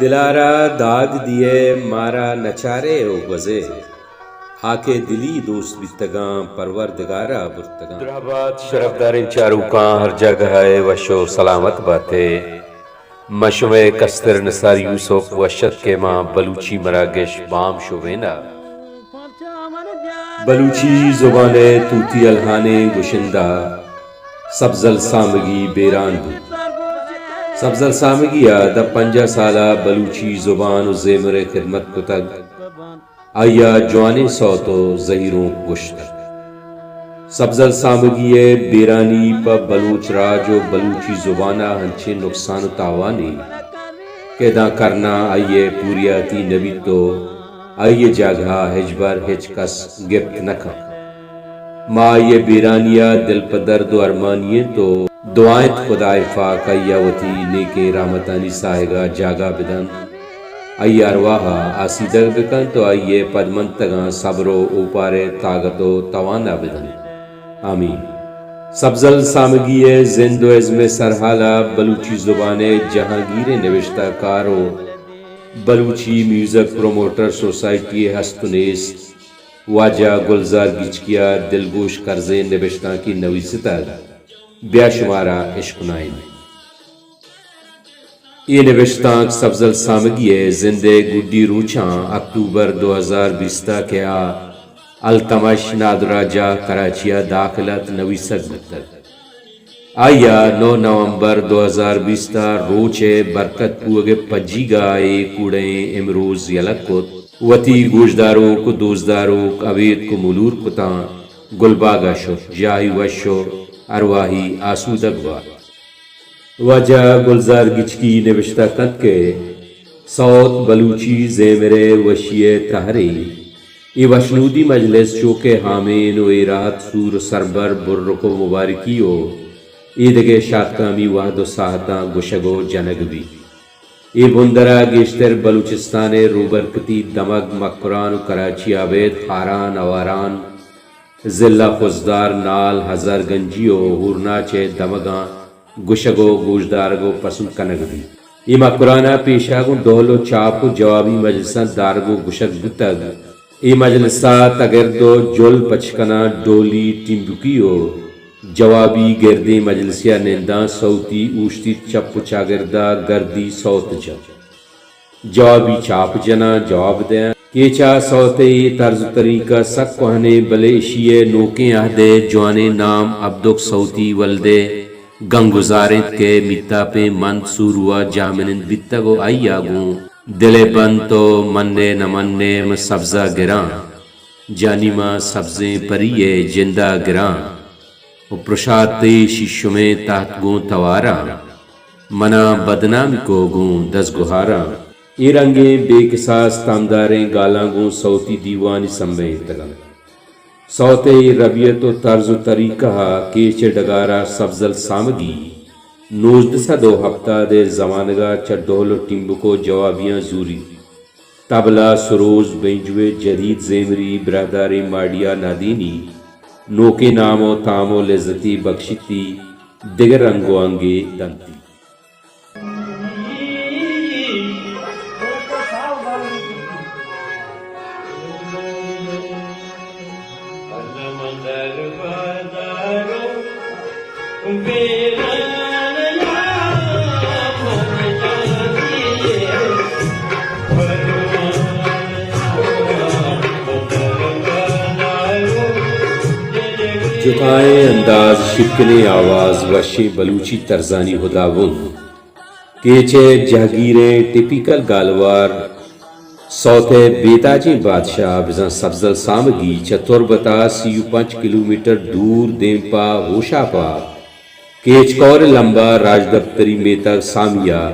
دلارا داد دیئے مارا نچارے و گوزے، آ کہ دلی دوست بیتگاں پروردگارا برتگاں۔ درہبات شرفداریں چاروکاں، ہر جاگہ ء وش و سلامت بات ئے۔ من شمئے کستر نثار یوسف، وش اتک ئے ماں بلوچی مراگش بام شوین ء۔ بلوچی زبان ء توتی الہانیں گشندہ سبزل سامگی بیران بوت۔ سبزل سامگی ء دہ پنجاہ سال ء بلوچی زبان و زیمر ء خدمت کتگ۔ آئی ء جوانیں سوت و زہیرونک گوشتگ۔ سبزل سامگی ء بیرانی پہ بلوچ راج و بلوچی زبان ء انچیں نقصان و تاوانے کہ داں کرناں آئی ء پوریاتی نہ بیت و آئی ء جاگہ ء ہچبر ہچ کس گپت نہ کنت۔ ما آئی ء بیرانی ء دل پہ درد و ارمانی انت و دعا انت خدائے پاک آئی ء وتی نیکیں رحمتانی ساہگ ء جاگہ بدنت۔ آئی ء ارواہ ء آسیدگ بکنت و آئی ء پدمنتگاں صبر و اوپار ء تاگت و توان ء بدنت۔ آمین۔ سبزل سامگی ء زند و ازم ء سرحال ء بلوچی زبان ء جہانگیریں نبشتہ کار و بلوچی میوزک پروموٹر سوسائٹی ء ہست و نیست واجہ گلزار گچکی ء دلگوش کرزیں نبشتانکے نویستگ۔ بیا شمارا اشکنائین۔ اے نبشتانک سبزل سامگی ء زند ء گڈی روچاں اکتوبر دو ہزار بیست ء کہ آ التمش نادراہ جاہ کراچی ء داخل ات نویسگ بوتگ۔ آئی ء نو نومبر دو ہزار بیست ء روچ ء برکت بوگ ء پجیگ ء اے کوڑئیں امروز یلہ کت۔ وتی گوشداروک و دوستداروک ابیتک و ملور کتاں۔ گلباگ ء شت، جاہی وش و ارواہی آسودگ بات۔ واجہ گلزار گچکی نبشتہ کنت کہ سوت بلوچی زیمر ء وشی ء تہرے۔ اے وشنودی مجلس چو کہ ہامین و ایراہت سور و سربر برک و مبارکی و ایدگہ شاتکامی وہد و ساہتاں گوشگ و جنگ بیت۔ اے بندر ء گیشتر بلوچستان ء روبرکتی دمگ مکران و کراچی ء ابید خاران، اواران، ضلع خضدار، نال، ہزار گنجی و ہورناچ ء دمگاں گوشگ و گوشدارگ و پسند کنگ بیت۔ اے مکران ء پیشا گوں ڈہل و چاپ و جوابی مجلساں دارگ و گوشگ بوتگ۔ اے مجلس ء تگرد و جل پچ کناں ڈولی ٹیمبکی و جوابی گردیں مجلسے ء ننداں سوتی اوشتیت چپ و چاگرد ء گردی سوت جنت۔ جوابی چاپ جناں، جواب دیاں۔ کیچ ء سوت ء اے طرز و طریقہ سک کوہنیں، بلے اشی ء نوکیں عہد ء جوانیں نام عبدک سوتی ولد ء گنگزار انت کہ میتاپیں مند سورو ء جاہمنند بیتگ و آئی ء گوں دل ء بنت و من ء نہ من ء من سبز ء گراں، جانی ما سبزیں پری ء جند ء گراں۔ و پرشات ء شیشمیں تحت گوں تواراں، منا بدنام کو گوں دزگہاراں۔ اے رنگیں بے کساس تامداریں گالاں گوں سوتی دیوانی سمبہینتگ انت۔ سوت ء اے ربیت و طرز و طریقہ ء کیچ ء ڈگار ء سبزل سامگی نوزدہ سد و ہپتاد ء زمانگ ء چہ ڈہل و ٹیمبک و جوابیاں زوریت۔ طبلہ، سروز، بینجو ء جدید زیمری، براہداریں ماڑی ء نادینی، نوکیں نام و تام و لذتی بکشیتی، دگہ رنگ و انگے دنتی۔ جتائیں انداز، شیرکنیں آواز، وشیں بلوچی طرزانی ہداوند۔ کیچ ء جہگیریں ٹیپیکل گالوار، سوت ء بے تاجیں بادشاہ بزاں سبزل سامگی چہ تربت ء سی و پنچ کلومیٹر دور دیم پہ ہوشاپ ء کیچ کور ء لمب ء راجدپتری میتگ سامی ء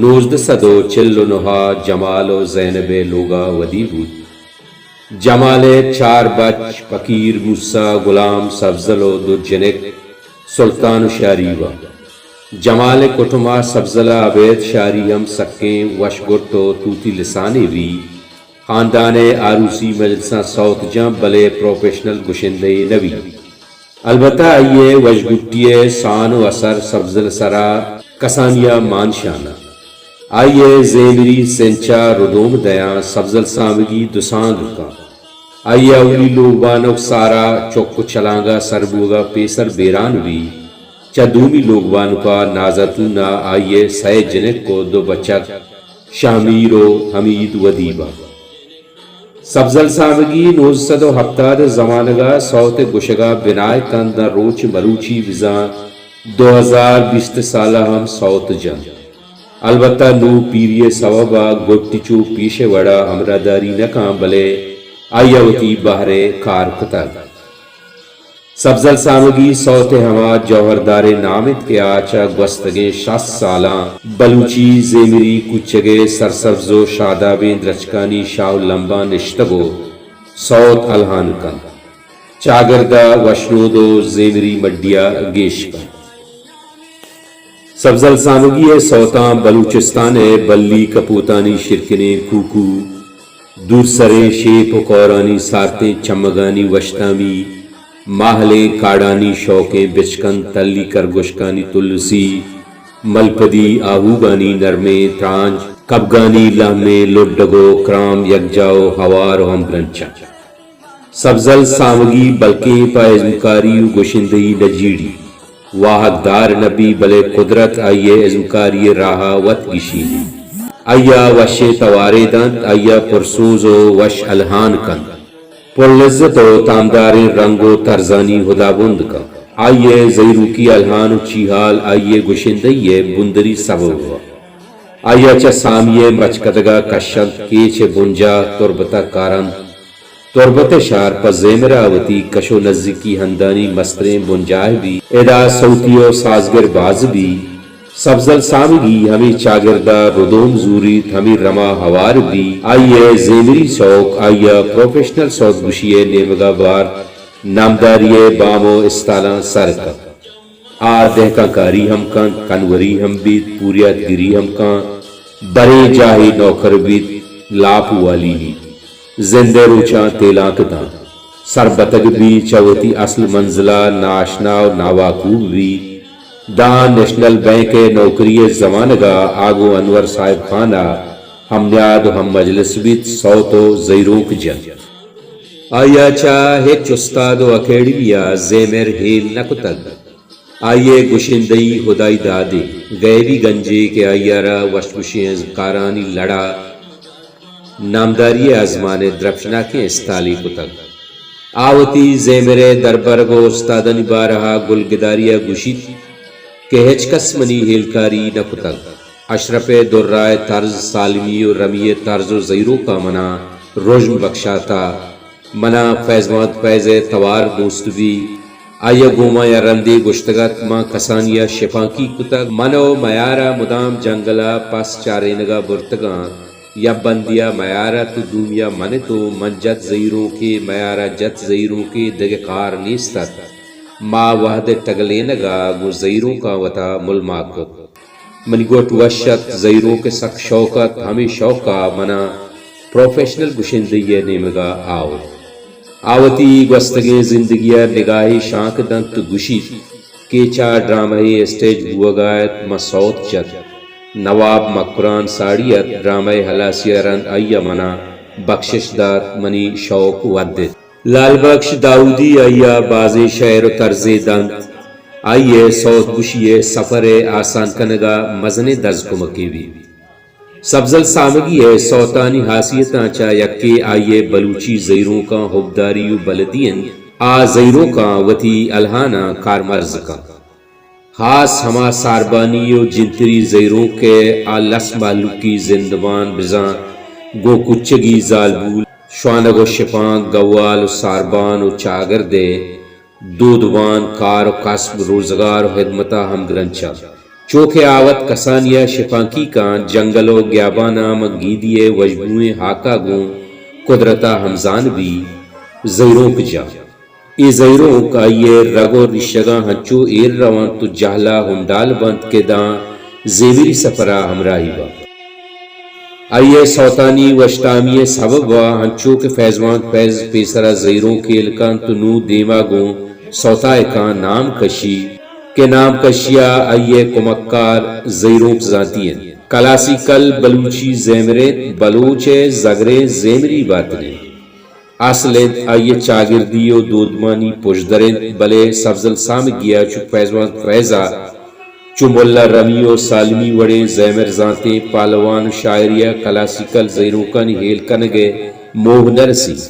نوزدہ سد و چل و نہ ء جمال و زینب ء لوگ ء ودی بوت۔ جمال ء چار بچ، پکیر، موسی، غلام، سبزل و دو جنک، سلطان و شاری و۔ جمال ء کٹم ء سبزل ء ابید شاری ہم سکیں وشگٹ و توتی لسانے بی۔ خاندان ء آروسی مجلساں سوت جاں، بلے پروفیشنل گشندہ یے نہ بی۔ البتہ آئی ء وشگٹی ء سان و اثر سبزل سرا کسانی ء مان شان ء۔ آئی ء زیمری سنچ ء ردوم دیاں سبزل سامگی دو سانگ کن۔ آئی ء اولی لوگ بانک سارا چک و چلانگ ء سر بوگ ء پیسر بیران بی۔ چہ دومی لوگ بانک ء نازاتون ء آئی ء سئے جنک و دو بچک شہمیر و حمید ودی باں۔ سبزل سامگی نوزدہ سد و ہپتاد ء زمانگ ء سوت ء گوشگ ء بنائے کنت داں روچ مروچی بزاں دو ہزار بیست سال ء ہم سوت جنت۔ البتہ نوں پیری ء سوب ء گٹ چو پیش ء وڑ ء ہمراہداری نہ کن، بلے آئی ء وتی بہر ء کار کتگ۔ سبزل سامگی سوت ء ہما جوہرداریں نام انت کہ آ چہ گوستگیں شست سالاں بلوچی زیمری کوچگ ء سرسبز و شادابیں درچکانی شاہ و لمباں نشتگ و سوت الہان کنت، چاگرد ء وشنود و زیمری مڈی ء گیش کنت۔ سبزل سامگی ء سوتاں بلوچستان ء بلی کپوتانی شیرکنیں کوکو، دورسریں شیپ و کورانی سارتیں چمگانی وشتامی، ماہلیں کاڑانی شوکیں بچکند، تلی کرگوشکانی تلسی، ملپدی آہوگانی نرمیں ترانج، کبگانی لہمیں لڈگ و کرام یکجا و ہوار و ہمگرنچ انت۔ سبزل سامگی بلکیں پہ ازمکاری و گشندہی نہ جیڑی، واہگ دار نہ بی، بلے قدرت آئی ء ازمکاری ء راہ ء وت گیشینی۔ آئی ء وشیں توارے دنت، آئی ء پرسوز و وش الہان کنت، پر لذت و تامداریں رنگ و طرزانی ہدابند کنت۔ آئی ء زہیروکی الہان و چیہال آئی ء گشندہی ء بندری سبب ء آئی ء چہ سامی ء مچکدگ ء کشنت، کیچ ء بنجاہ تربت ء کارنت۔ تربت ء شہر پہ زیمر ء وتی کش و نزیکی ہندانی مستریں بنجاہ بی۔ ادا سوتی و سازگر باز بی۔ سبزل سامگی ہمے چاگرد ء ردوم زوریت، ہمے رما ہوار بی۔ آئی ء زیمری شوق آئی ء پروفیشنل سوت گوشی ء نیمگ ء بارت، نامداری ء بام و استالاں سر کپت۔ آ دہکان کاری ہم کنت، کنوری ہم بیت، پوریات گری ہم کنت، برے جاہے نوکر بیت، لاپ والی بیت، زند ء روچاں تیلانک دنت، سربتگ بیت، چہ وتی اصل منزل ء ناشنا و ناواکوب بیت۔ داں نیشنل بینک ء نوکری ء زمانگ ء آ گوں انور صاحب خان ء ہم نیاد و ہم مجلس بیت، سوت و زہیرونک جنت۔ آئی ء چہ ہچ استاد و اکیڈمی ء زیمر ہیل نہ کتگ۔ آئی ء گشندہی ہدائی دادے، غیبی گنجے کہ آئی ء را وشگوشیں ازمکارانی لڑ ء نامداری ء آزمان ء درپشناکیں استالے کتگ۔ آ وتی زیمر ء دربرگ و استادانی بارہ ء گلگداری ء گوشیت کہ ہچ کس منی ہیلکاری نہ کتگ۔ اشرف ء درائے طرز، سالمی و رمی ء طرز و زہیروکاں منا رژن بکشاتہ۔ منا فیضوانت فیض ء توار دوست بی۔ آئی ء گوں ما یا رندے گوشتگ ات، ما کسانی ء شپانکی کتگ۔ من و میار ء مدام جنگل ء پس چارینگ ء برتگاں۔ یا بندی ء میار ات و دومی ء من ات و من جت زہیرونکے، میار ء جت زہیرونکے، دگہ کار نیست ات۔ ما وہد ء ٹگلینگ ء گوں زہیرونکاں وتا ملماک کت۔ منی گٹ وش ات، زہیروک ء سک شوق ات، ہمے شوق ء منا پروفیشنل گشندہی ء نیمگ ء آورت۔ آ وتی گوستگیں زندگی ء نگاہے شانک دنت و گوشیت کہ چہ ڈرامہ ء اسٹیج بوگ ء ات، من سوت جت۔ نواب مکران ساڑی ات، ڈرامہ ء ہلاسی ء رند آئی ء منا بخشش دات، منی شوق ودت۔ لال بخش داؤدی آئی ء بازیں شعر و طرزے دنت۔ آئی ء سوت گوشی ء سفر ء آسان کنگ ء مزنیں دزکمکے بیت۔ سبزل سامگی ء سوتانی ہاسیتاں چہ یکے آئی ء بلوچی زہیرونکاں ہبداری و بلدی انت۔ آ زہیرونکاں وتی الہاناں کارمرز کنت۔ ہاس ہما ساربانی و جنتری زہیرونک ء آ لس مہلوکی زندمان بزاں گوں کچگی زالبول، شوانگ و شپانک، گوال و ساربان و چاگرد ء دودمان، کار و کسب، روزگار و ہدمت ء ہمگرنچ انت۔ چو کہ آ وت کسانی ء شپانکی کنت، جنگل و گیاباناں ماں گیدی ء وشبوئیں ہاک ء گوں قدرت ء ہمزان بی، زہیرونک جاہ۔ اے زہیرونک آئی ء رگ و ریشگاں ہنچو ایر رونت و جہل ء ہنڈال بنت کہ داں زیمری سفر ء ہمراہی بنت۔ آئی ء سوتانی وشتامی ء سبب ء ہنچو کہ فیضوانت فیض پیسر ء زہیرونک ہیل کنت و نوں دیم ء گوں سوتائکاں نام کشی کہ نام کشی ء آئی ء کمکار زہیرونک زانتی انت۔ کلاسیکل بلوچی زیمر انت، بلوچ ءِ زگریں زیمری باتن انت۔ اصل انت، آئی ءِ چاگردی ءُ دودمانی پژدر انت، بلے سبزل سامگی ءَ چو فیضوان فیض ءَ چو ملا رمی ءُ سالمی وڑیں زیمر زانتیں پہلوان ءُ شاعری ءَ کلاسیکل زہیروکانی ہیل کنگ ءِ موہ نہ رسیت۔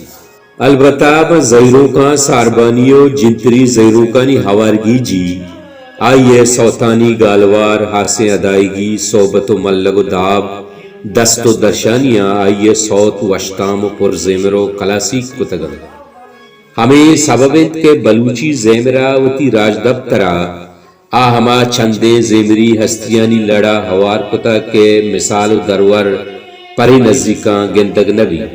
البتہ ماں زہیروکاں ساربانی ءُ جنتری زہیروکانی ہوارگیجی، آئی ءِ سوتانی گالوار، ہاسیں ادائیگی، صحبت ءُ ملگ ءُ داب، دست ءُ درشانیاں آئی ءِ سوت وشتام ءُ پرزیمر ءُ کلاسیک کتگ انت۔ ہمے سبب انت کہ بلوچی زیمر ءَ وتی راجدپتر ءَ آ ہما چندیں زیمری ہستیانی لڑ ءَ ہوار کتگ کہ مثال ءُ درور پرے نزیکاں گندگ نہ بیت۔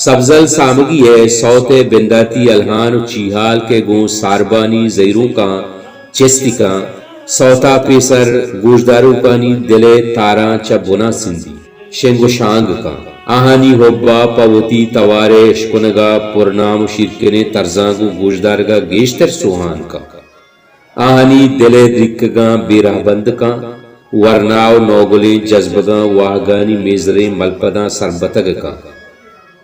سبزل سامگی ءِ سوت ءِ بنداتی الہان ءُ چیہال کہ گوں ساربانی زہیروکاں چست کن، سوت ءَ پیسر گوشداروکانی دل ءِ تاراں چہ بن ءَ سندی، شنگ ءُ شانگ کن۔ آہانی حب ءَ پہ وتی توار ءِ اشکنگ ءَ پرنام ءُ شیرکنیں ترزاں گوں گوشدارگ ءَ گیشتر سوہان کن۔ آہانی دل ءِ دریکگاں بے رہبند کن، ورنا ءُ نوگلیں جزبگاں واہگانی میزریں ملپداں سربتگ کن۔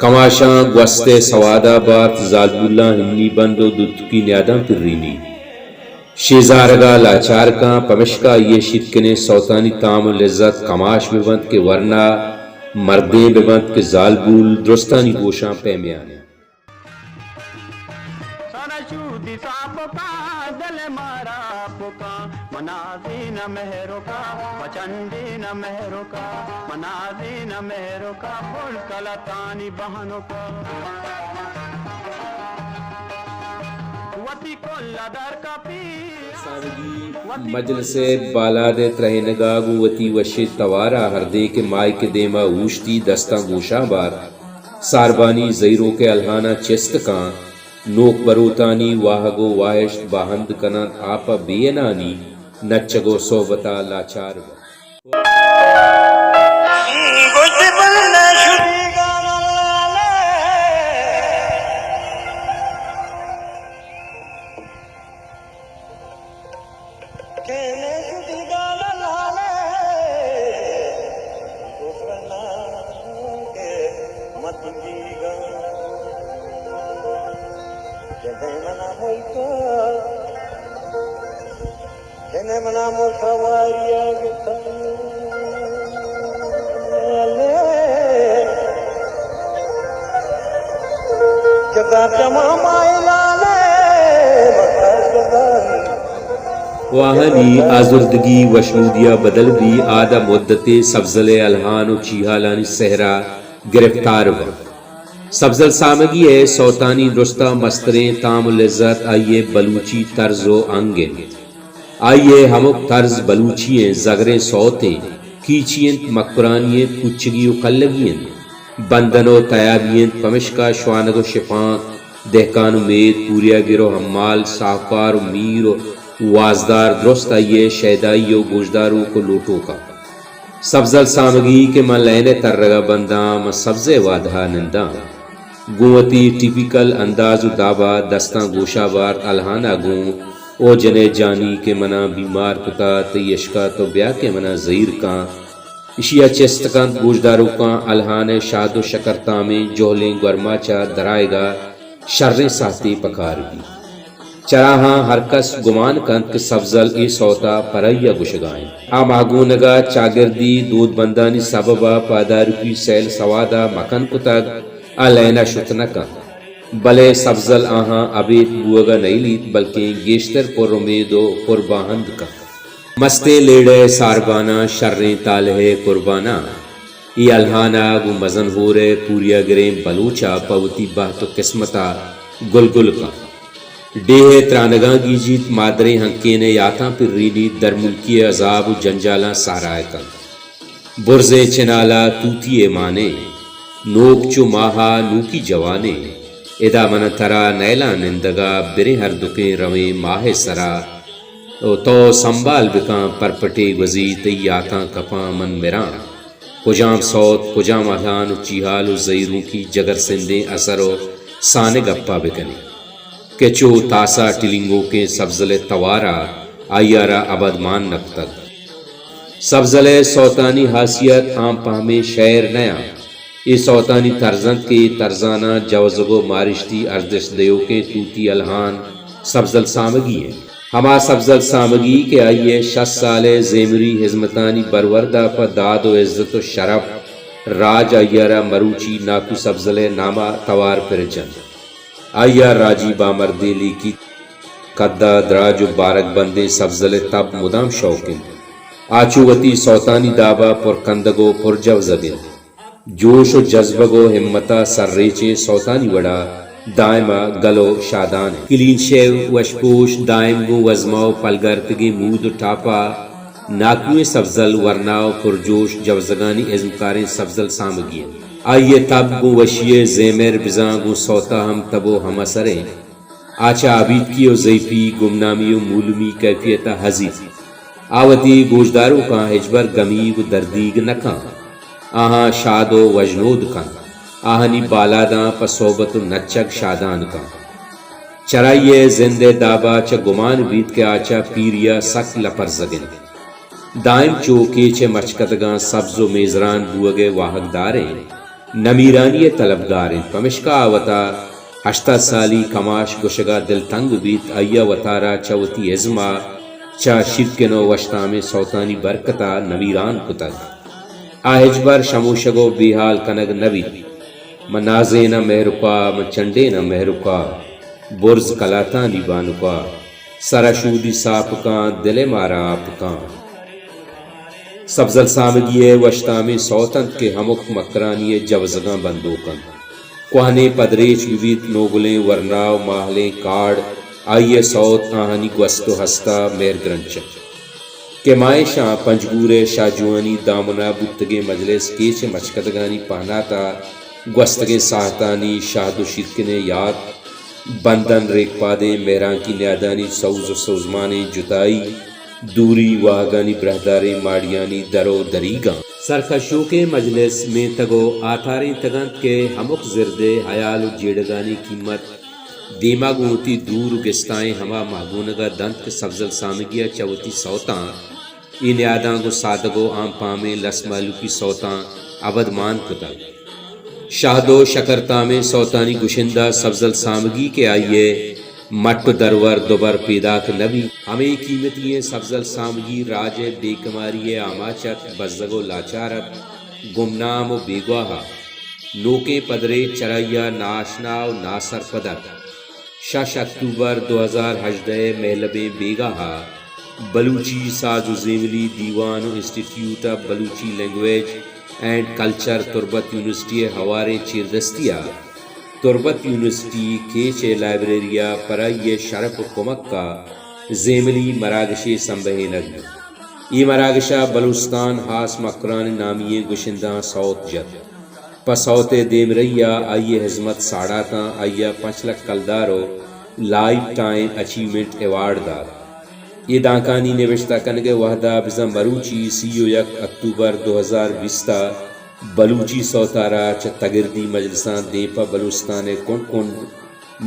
کماشاں گوست ءِ سواد ءَ بارت، زالبولاں ہنی بند ءُ دوتکی نیاداں پرینی۔ شیزارگ ءَ لاچار کن، پمشکا آئی ءِ شیرکنیں سوتانی تام ءُ لذت کماش بہ بنت کہ ورنا، مردین بہ بنت کہ زالبول، درستانی گوشاں پیمیان انت۔ سر چودی ساپ کن، دل مارا پکا، منازین مہرکا، بچنڈین مہرکا، منازین مہرکا، پل کلتانی بہنکا۔ وتی کل در کپی۔ سامگی مجلس ءِ بالاد ءِ ترہینگ ءَ گوں وتی وشیں توار ءَ ہردیں کہ مائیک ءِ دیم ءَ اوشتی، دستاں گوشاں بارت۔ ساربانی زہیروک ءِ الہاناں چست کن، نوک بروتانی واہگ ءُ واہشت باہند کن انت، آ پہ بے انانی نچگ ءُ صحبت ءَ لاچار بنت۔ کینے شدی گال لانے، گوکنا کے مت دیگا۔ کینے منا ملکا، کینے منا ملکا واریا گتا۔ واہانی آزردگی وشنودی ءَ بدل بی، آ داں مدتے سبزل ءِ الہان ءُ چیہالانی سحر ءَ گرفتار بنت۔ سبزل سامگی ءِ سوتانی درستاں مستریں تام ءُ لذت آئی ءِ بلوچی طرز ءُ انگ انت۔ آئی ءِ ہمک طرز بلوچی ایں، زگریں سوت ایں، کیچی انت، مکرانی انت، کوچگی ءُ کلگی انت، بندن ءُ تیابی انت، پمشکا شوانگ ءُ شپانک، دہکان ءُ مید، پوریا گر ءُ حمال، ساہوکار ءُ میر ءُ وازدار درست آئی ءِ شیدائی ءُ گوشداروک ءُ لوٹوک انت۔ سبزل سامگی کہ من لین ءِ ترگ ءَ بنداں، من سبز ءِ وادہ ءَ ننداں۔ گوں وتی ٹیپیکل انداز ءُ داب ءَ دستاں گوش ءَ بارت، الہان ءَ گوں او جن ءِ جانی کہ منا بیمار کتا، تئی اشکا تو بیا کہ منا زہیر کن۔ ایشی ءَ چست کنت گوشداروکاں الہان ءِ شاد ءُ شکرتامیں جہلیں گورماچ ءِ درآیگ ءَ شریں ساہتے پکار بیت۔ چراہاں ہر کس گمان کنت کہ سبزل اے سوت ءَ پرائی ءَ گوشگ ءَ انت۔ آ ماہگونگ ءَ چاگردی دودبندانی سبب ءَ پاداروکی سیل سواد ءَ مکن کتگ، آ لین ءَ شت نہ کنت۔ بلے سبزل آہاں ابید بوگ ءَ نئیلیت، بلکیں گیشتر پر امید ءُ پر باہند کنت۔ مستیں لیڑہ ءِ سارباناں، شریں تالہ ءِ قرباناں، اے الہان ءَ گوں مزن ہور ءِ پوریاگریں بلوچ ءَ پہ وتی بہت ءُ قسمت ءَ گلگل کنت۔ ڈیھ ءِ ترانگاں گیجیت، مادریں ہنکین ءِ یاتاں پرینیت، درملکی ءِ عذاب ءُ جنجالاں سہرا ءَ کنت۔ برزیں چنال ءَ توتی ءِ مانیں، نوک چو ماہ ءَ نوکی جوانیں۔ ادا من ءَ ترا نیلاں نندگ ءَ، بریں ہردکیں رویں ماہ ءِ سرا۔ او تو سنبال بکن پرپٹے گوزی، تئی یاتاں کپاں من مراں۔ کجام سوت، کجام الہان ءُ چیہال ءُ زہیروکی جگرسندیں اثر ءُ سانگ اپا بکنیں کہ چو تاسا ٹلینگوکیں سبزل ءِ توار ءَ آئی ءَ را ابد مان نہ کتگ۔ سبزل ءِ سوتانی ہاسیت عام پہمیں شئیر نیاں۔ اے سوتانی طرز انت کہ اے طرزاناں جوزگ ءُ مارشتی ارزشت دیوکیں توتی الہان سبزل سامگی انت۔ ہما سبزل سامگی کہ آئی ءِ شست سال ءِ زیمری ہزمتانی برورد ءَ پہ داد ءُ عزت ءُ شرپ راج آئی ءَ را مروچی ناکو سبزل ءِ نام ءَ توار پر جنت۔ آئی ءَ راجی بامردیں لیکیت۔ کد ءَ دراج ءُ بارگ بندیں سبزل ءِ تب مدام شوک انت۔ آ چو وتی سوتانی داب ءَ پر کندگ ءُ پر جوزگ انت۔ جوش ءُ جزبگ ءُ ہمت ءَ سرریچیں سوتانی وڑ ءَ دائم ءَ گل ءُ شادان انت۔ کلین شیو، وشپوش، دائم گوں وزمہ ءُ پلگارتگیں مود ءُ ٹاپ ءَ ناکوئیں سبزل ورنا ءُ پرجوش جوزگانی ازمکاریں سبزل سامگی انت۔ آئی ءِ تب گوں وشی ءِ زیمر بزاں گوں سوت ءَ ہم تب ءُ ہم اثر انت۔ آ چہ آبیتکی ءُ زیپی، گمنامی ءُ مولمی کیفیت ءَ ہزیت۔ آ وتی گوشداروکاں ہچبر گمیگ ءُ دردیگ نہ کنت۔ آہاں شاد ءُ وژنود کنت۔ آہانی بالاداں پہ صحبت ءُ نچگ شادان کنت۔ چرائی ءِ زند ءِ داب ءَ چہ گمان بیت کہ آ چہ پیری ءَ سک لپرزگ انت۔ دائم چو کیچ ءِ مچکدگاں سبز ءُ میزران بوگ ءِ واہگدار انت۔ نمیرانی ءِ طلبگار انت، پمشکا آ وتا ہشتاد سالی کماش گوشگ ءَ دلتنگ بیت۔ آئی ءَ وتارا چہ وتی ازم ءَ چہ شیرکن ءُ وشتامیں سوتانی برکت ءَ نمیران کتگ۔ آ ہچبر شموشگ ءُ بیہال کنگ نہ بیت۔ من نازیناں مہرکا، من چنڈیناں مہرکا، برز کلاتانی بانکا، سر ءَ شودی ساپکاں، دل ءَ مارا آپکاں۔ سبزل سامگی ءِ وشتامیں سوت انت کہ ہمک مکرانی ءِ جوزگاں بندوک انت۔ کوہنیں پدریچ بہ بیت، نوگلیں ورنا ءُ ماہلیں کاڑ، آئی ءِ سوت آہانی گوست ءُ ہست ءَ مہرگرنچ انت۔ کہ ماں ایشاں پنجگور ءِ شاہجوانی دامن ءَ بوتگیں مجلس کیچ ءِ مچکدگانی پہنات ءَ گوستگیں ساہتانی شہد ءُ شیرکن ءِ یات، بندن ریکپادیں مہرانکی نیادانی سوز ءُ سوزمانیں جتائی، دوری واہگانی براہداریں ماڑیانی در ءُ دریگاں۔ سرکشوکیں مجلس مینتگ ءُ آتارینتگ انت کہ ہمک زرد ءِ ہیال ءُ جیڑگانی قیمت دیما گوں وتی دور ءُ گستائیں ہما مہگونگ ءَ دنت کہ سبزل سامگی ءَ چہ وتی سوتاں اے نیاداں گوں سادگ ءُ عام پہمیں لس مہلوکی سوتاں ابد مان کتگ۔ شہد ءُ شکرتامیں سوتانی گشندہ سبزل سامگی کہ آئی ءِ مٹ ءُ درور دوبر پیداک نہ بیت۔ ہمے قیمتی ئیں سبزل سامگی راج ءِ بے کماری ءِ آماچ ات، بزگ ءُ لاچار ات، گمنام ءُ بیگواہ ات۔ نوکیں پدریچ چرائی ءَ ناآشنا ءُ ناسرپد ات۔ شش اکتوبر دو ہزار ہژدہ ءِ مہلبیں بیگاہ ءَ بلوچی ساز ءُ زیملی دیوان ءُ institute of Balochi language and culture تربت یونیورسٹی ءِ ہواریں چیردستی ءَ تربت یونیورسٹی کیچ ءِ لائبریری ءَ پرائی ءِ شرپ ءُ کمک ءَ زیملی مراگشے سمبہینگ بوت۔ اے مراگش ءَ بلوچستان ہاس مکران ءِ نامی ئیں گشندہاں سوت جت۔ پہ سوت ءِ دیمرئی ءَ آئی ءِ ہزمت ساڑاتاں، آئی ءَ پنچ لکھ کلدار ءُ لائف ٹائم اچیومنٹ ایوارڈ دات۔ اے دانکانی نبشتہ کنگ ءِ وہد ءَ بزاں مروچی سی ءُ یک اکتوبر دو ہزار بیست ءَ بلوچی سوت ءَ را چہ تگردی مجلساں دیم پہ بلوچستان ءِ کنڈ کنڈ،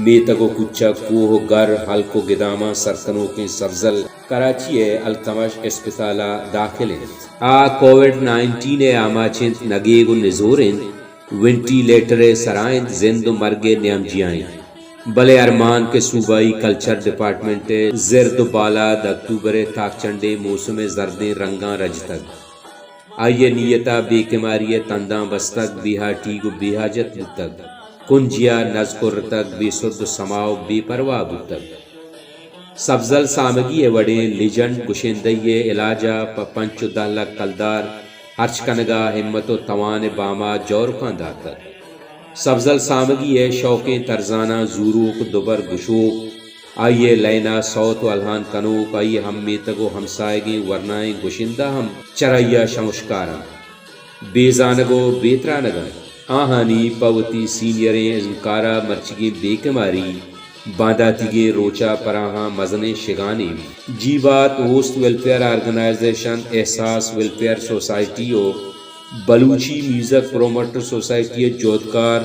میتگ ءُ کوچگ، کوہ ءُ گر، ہلک ءُ گداماں سرکنوکیں سبزل کراچی ءِ التمش اسپتال ءَ داخل انت۔ آ کووڈ نائنٹین ءِ آماچ انت، نگیگ ءُ نزور انت، وینٹیلیٹر ءِ سرا انت، زند ءُ مرگ ءِ نیام جیاں انت۔ بلے ارمان کہ صوبائی کلچر ڈیپارٹمنٹ ءِ زرد ءُ بالاد اکتوبر ءِ تاکچنڈیں موسم ءِ زردیں رنگاں رجتگ۔ آئی ءِ نیت ءَ بے کماری ءِ تنداں بستگ، بے ہاٹیگ ءُ بے حاجت بوتگ، کنجی ءَ نز کرتگ، بے سد ءُ سما ءُ بے پرواہ بوتگ۔ سبزل سامگی ءِ وڑیں لیجنڈ گشندہی ءِ علاج ءَ پہ پنچ ءُ دہ لکھ کلدار ہرچ کنگ ءَ ہمت ءُ توان ءِ بام ءَ جورکاں داتگ۔ سبزل سامگی ءِ شوکیں ترزاناں زوروک، دوبر گشوک، آئی ءِ لین ءَ سوت ءُ الہان کنوک، آئی ءِ ہم میتگ ءُ ہمساہگیں ورنائیں گشندہ ہم چرائی ءَ شمشکار انت۔ بے زانگ ءُ بے ترانگ انت۔ آہانی پہ وتی سینئریں ازمکار ءَ مرچیگیں بے کماری بانداتیگیں روچ ءَ پر آہاں مزنیں شگانے بیت۔ جی بات اوست ویلفیئر آرگنائزیشن، احساس ویلفیئر سوسائٹی ءُ بلوچی میوزک پروموٹر سوسائٹی ءِ جہدکار،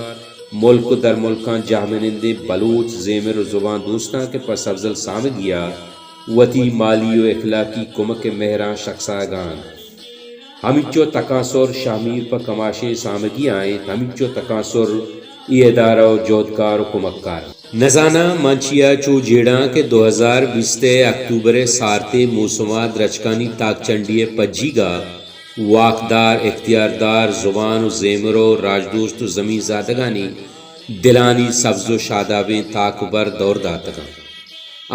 ملک ءُ درملکاں جاہمنندیں بلوچ زیمر ءُ زبان دوستاں کہ پہ سبزل سامگی ءَ وتی مالی ءُ اخلاقی کمک ءِ مہراں شکساگ ءَ انت۔ ہمینچو تکانسر شہمیر پہ کماشیں سامگی ء انت، ہمینچو تکانسر اے ادارہ و جہدکار و کمککار انت۔ نزاناں من چیا چو جیڑاں کہ دو ہزار بیست ء اکتوبر ء سارتیں موسم ء درچکانی تاکچنڈی ء پجیگ ء واکدار، اختیاردار، زبان و زیمر و راجدوست و زمین زادگانی دلانی سبز و شادابیں تاک و بر دور داتگاں۔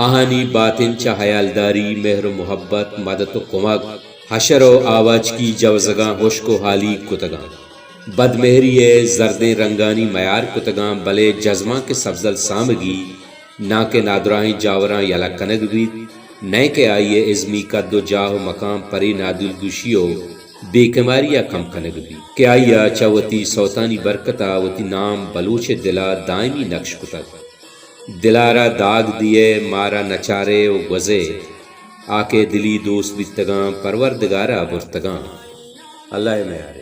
آہانی باتن چہ ہیالداری، مہر و محبت، مدد و کمک، حشر و آواچکی جوزگاں ہشک و ہالیگ کتگاں۔ بدمہری ء زردیں رنگانی میار کتگاں، بلے جزماں کہ سبزل سامگی ناں کہ نادراہیں جاوراں یلہ کنگ بیت، نئے کہ آئی ء ازمی قد و جاہ و مقام پرے نادلگوشی و بے کماری ء کم کنگ بیت کہ آئی ء چہ وتی سوتانی برکت ء وتی نام بلوچ ء دل ء دائمی نقش کتگ۔ دل ء را داگ دیئے، مارا نچارے و گوزے، آ کہ دلی دوست بیتگاں، پروردگار ء برتگاں۔ اللہ ء میارے۔